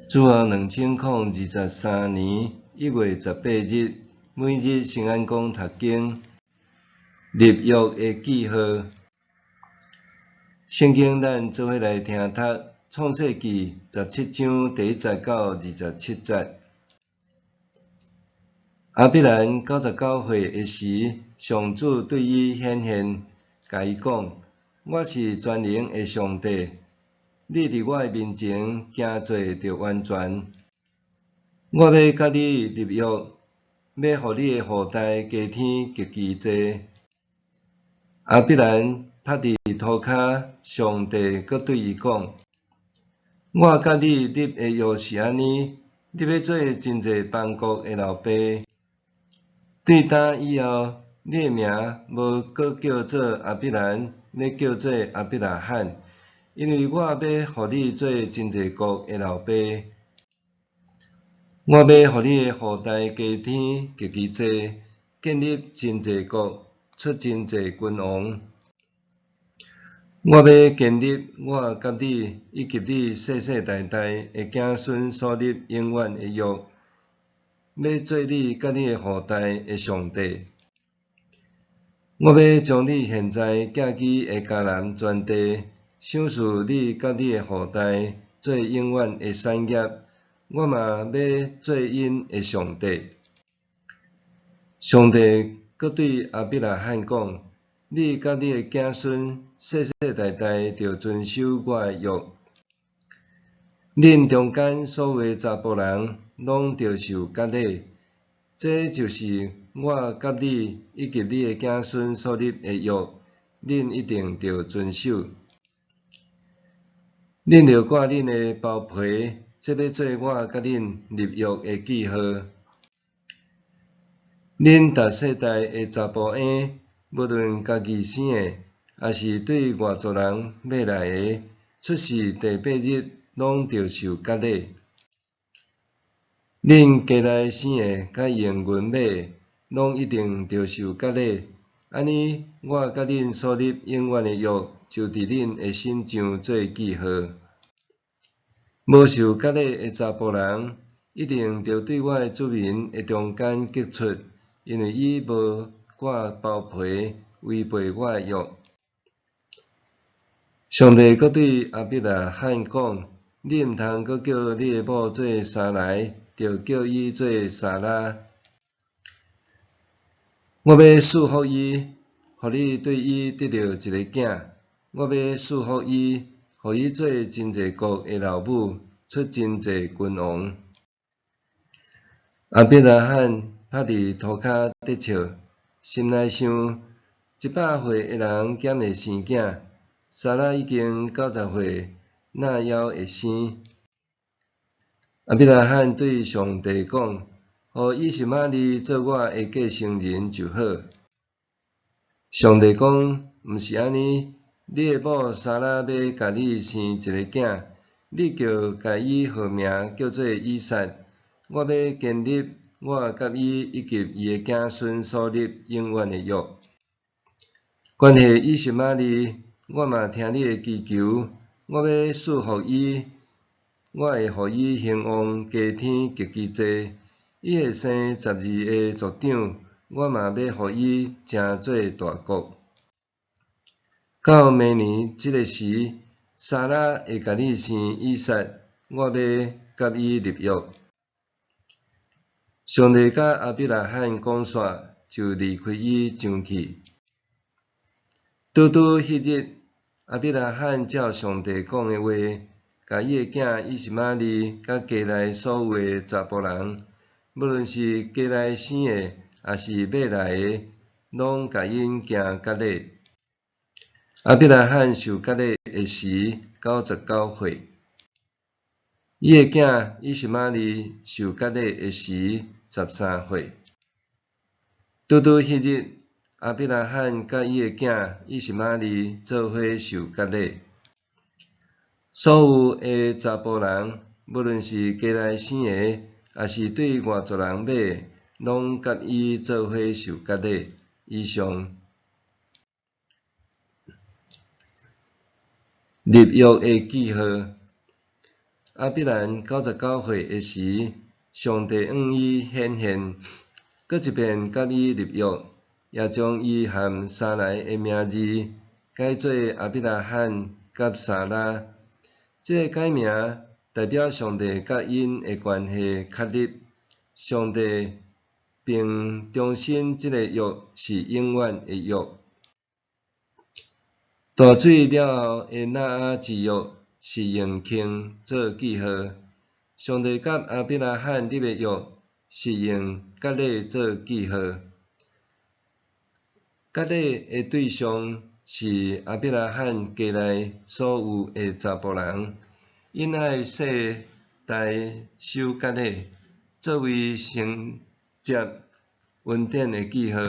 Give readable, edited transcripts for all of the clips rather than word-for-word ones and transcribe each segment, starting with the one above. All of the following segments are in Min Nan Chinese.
主後2023年1月18日，每日聖安講讀經，立約的記號。聖經咱做伙來聽讀《創世記》17章第1節到27節。亞伯蘭99歲的時，上主對伊顯現，共伊講：我是全能的上帝。你佇我的面前行做著完全。我欲佮你立約，欲予你的後代加添極其濟。亞伯蘭趴佇塗跤，上帝閣對伊講：我佮你立的約是按呢，你欲做真濟邦國的老爸。對今以後，你的名無閣叫做亞伯蘭，欲叫做亞伯拉罕。因為我欲予你做真濟國的老爸，我欲予你的後代加添極其濟，建立真濟國，出真濟君王。我欲堅立我佮你以及你世世代代的子孫所立永遠的約，欲做你佮你的後代的上帝。我欲將你現在寄居的迦南全地，賞賜你佮你的後代做永遠的產業，我嘛欲做𪜶的上帝。上帝閣對亞伯拉罕講：你佮你的子孫世世代代著遵守我的約。恁中間所有的查埔人攏著受割禮，這就是我佮你以及你的子孫所立的約，恁一定著遵守。恁著割恁的包皮，這欲做我佮恁立約的記號。恁逐世代的查埔嬰，無論家己生的，抑是對外族人買來的，出世第八日攏著受割禮。恁家內生的佮用銀買的，攏一定著受割禮。按呢，我佮恁所立永遠的約，就佇恁的身上做記號。無受割禮的查埔人，一定著對我的子民的中間革出，因為伊無割包皮，違背我的約。上帝閣對亞伯拉罕講：你毋通閣叫你的某做撒萊，著叫伊做撒拉。我欲賜福伊，予你對伊得著一个囝。我欲賜福伊，予伊做真濟國的老母，出真濟君王。亞伯拉罕趴佇塗跤咧笑，心內想：100歲的人敢會生囝？撒拉已經90歲，哪猶會生？亞伯拉罕對上帝講：予以實瑪利做我的繼承人就好。上帝講：毋是按呢，你的某撒拉欲共你生一个囝，你著共伊號名叫做以撒。我欲堅立我佮伊以及伊的子孫所立永遠的約。關係以實瑪利，我嘛聽你的祈求，我欲賜福伊，我會予伊興旺加添極其濟。伊會生12個族長，我嘛欲予伊成做大國。到明年這个時，撒拉會共你生以撒，我欲佮伊立約。上帝佮亞伯拉罕講煞，就離開伊上去。拄拄彼日，亞伯拉罕照上帝講的話，共伊的囝以實瑪利佮家內所有的查埔人，無論是家內生的，抑是買來的，攏共𪜶行割禮。亞伯拉罕受割禮的時，99歲。伊的囝以實瑪利受割禮的時，13歲。拄拄彼日，亞伯拉罕佮伊的囝以實瑪利做伙受割禮。所有的查埔人，無論是家內生的，抑是對外族人買的，攏佮伊做伙受割禮。以上。立約的記號。亞伯蘭99歲的時，上帝向伊顯現，閣一遍佮伊立約，也將伊和撒萊的名字改做亞伯拉罕佮撒拉。這个改名代表上帝佮𪜶的關係確立，上帝並重申這个約是永遠的約。大水了後的挪亞之約是用坑做記號，上帝佮亞伯拉罕立的約是用割禮做記號。割禮的對象是亞伯拉罕家內所有的查埔人，𪜶愛世代守割禮，作為承接恩典的記號。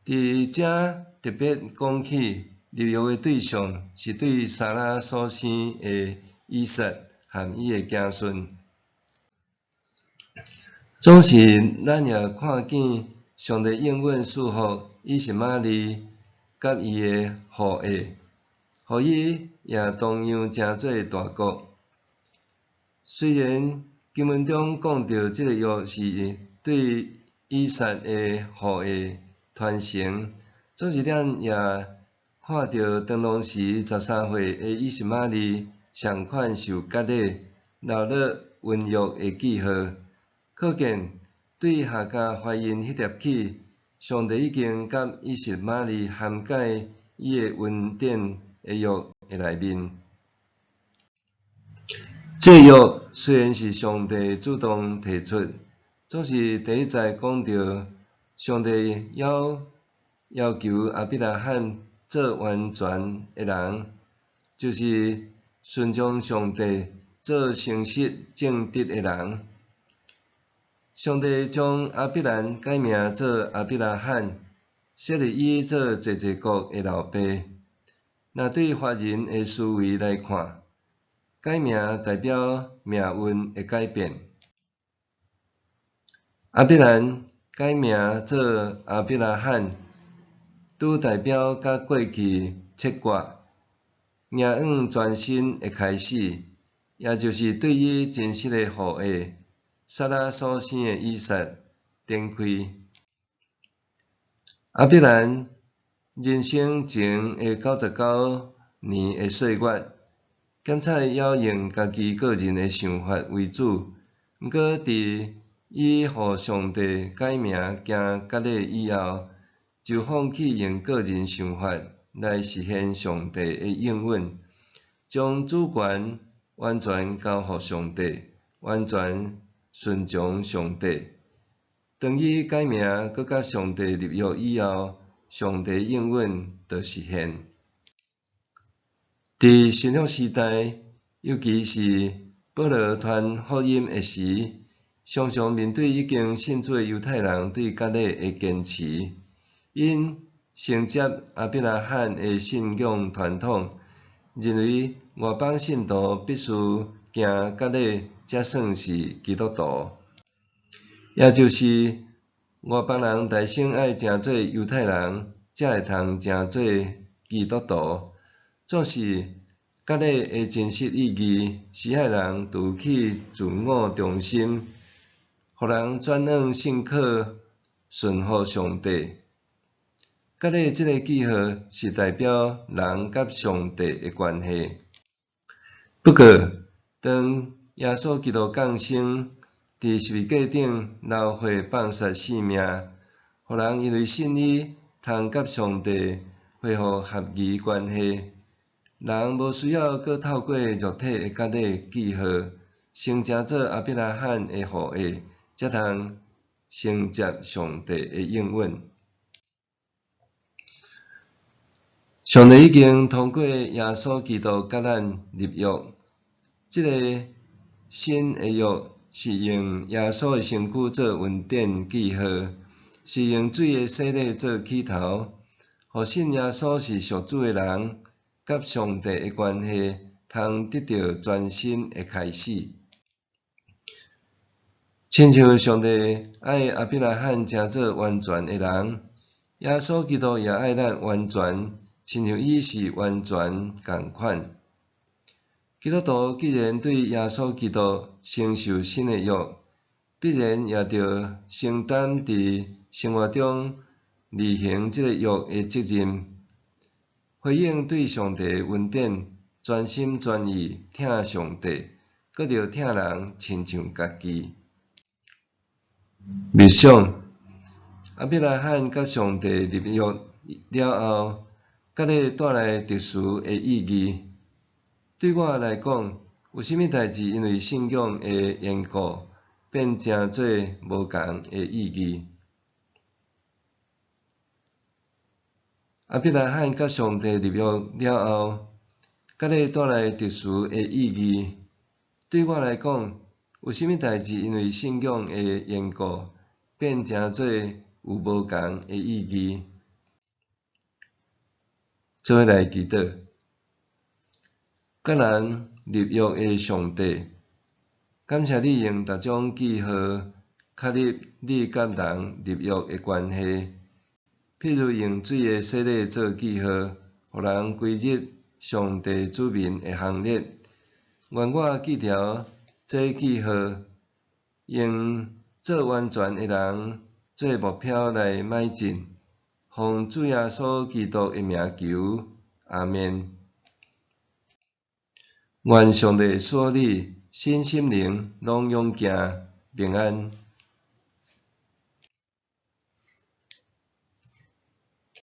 佇遮特別講起立約的對象是對撒拉所生的以撒和伊的子孫。總是咱也看見上帝應允賜福以實瑪利佮伊的後裔，予伊也同樣成做大國。雖然經文中講著這个約是對以撒的後裔傳承，總是咱也看著當當時13歲的以實瑪利仝款受割禮，留落婚約的記號。可見對夏甲懷孕彼粒起，上帝已經佮以實瑪利涵蓋伊的恩典的約的內面。這約雖然是上帝主動提出，總是第一再講著上帝要要求亞伯拉罕做完全的人，就是順從上帝、做誠實正直的人。上帝將亞伯蘭改名做亞伯拉罕，設立伊做濟濟國的老爸。若對華人的思維來看，改名代表命運的改變。亞伯蘭改名做亞伯拉罕，拄代表佮過去切割，迎向全新的開始，也就是對伊真實的後裔撒拉所生的以撒展開。亞伯蘭人生前的99年的歲月，檢採猶用家己個人的想法為主。毋過，佇伊予上帝改名行割禮以後，就放棄用個人想法來實現上帝的應允，將主權完全交予上帝，完全順從上帝。當伊改名閣佮上帝立約以後，上帝應允就實現。佇新約時代，尤其是保羅傳福音的時，常常面對已經信主的猶太人對割禮的堅持。𪜶承接亞伯拉罕的信仰傳統，認為外邦信徒必須行割禮才算是基督徒，也就是外邦人代先愛成做猶太人，才會通成做基督徒。總是割禮的真實意義是愛人除去自我中心，予人轉向信靠順服上帝。割禮這个記號是代表人佮上帝的關係。不過，當耶穌基督降生，佇十字架頂流血放殺性命，予人因為信伊，通佮上帝恢復合宜關係。人無需要閣透過肉體的割禮記號，先成做亞伯拉罕的後裔，才通承接上帝的應允。上帝已經通過耶穌基督佮咱立約，這个新的約是用耶穌的身軀做恩典記號，是用水的洗禮做起頭，予信耶穌是屬主的人，佮上帝的關係通得著全新的開始。親像上帝愛亞伯拉罕成做完全的人，耶穌基督也愛咱完全，親像伊是完全仝款。基督徒既然對耶穌基督承受新的約，必然也著承擔佇生活中履行這个約的責任。回應對上帝的恩典，專心專意疼上帝，閣著疼人親像家己。默想，亞伯拉罕佮上帝立約了後，佮你帶來特殊的意義。對我來講，有啥物代誌因為信仰的緣故，變成做無仝的意義？亞伯拉罕佮上帝立約了後，佮你帶來特殊的意義。對我來講，有啥物代誌因為信仰的緣故，變成做有無仝的意義？做伙來祈禱，佮人立約的上帝，感謝你用逐種記號確立你佮人立約的關係，譬如用水的洗禮做記號，予人歸入上帝子民的行列。願我記牢這記號，用做完全的人做目標來邁進。奉主耶穌基督的名求，阿們。願上帝賜予你身心靈攏勇健平安。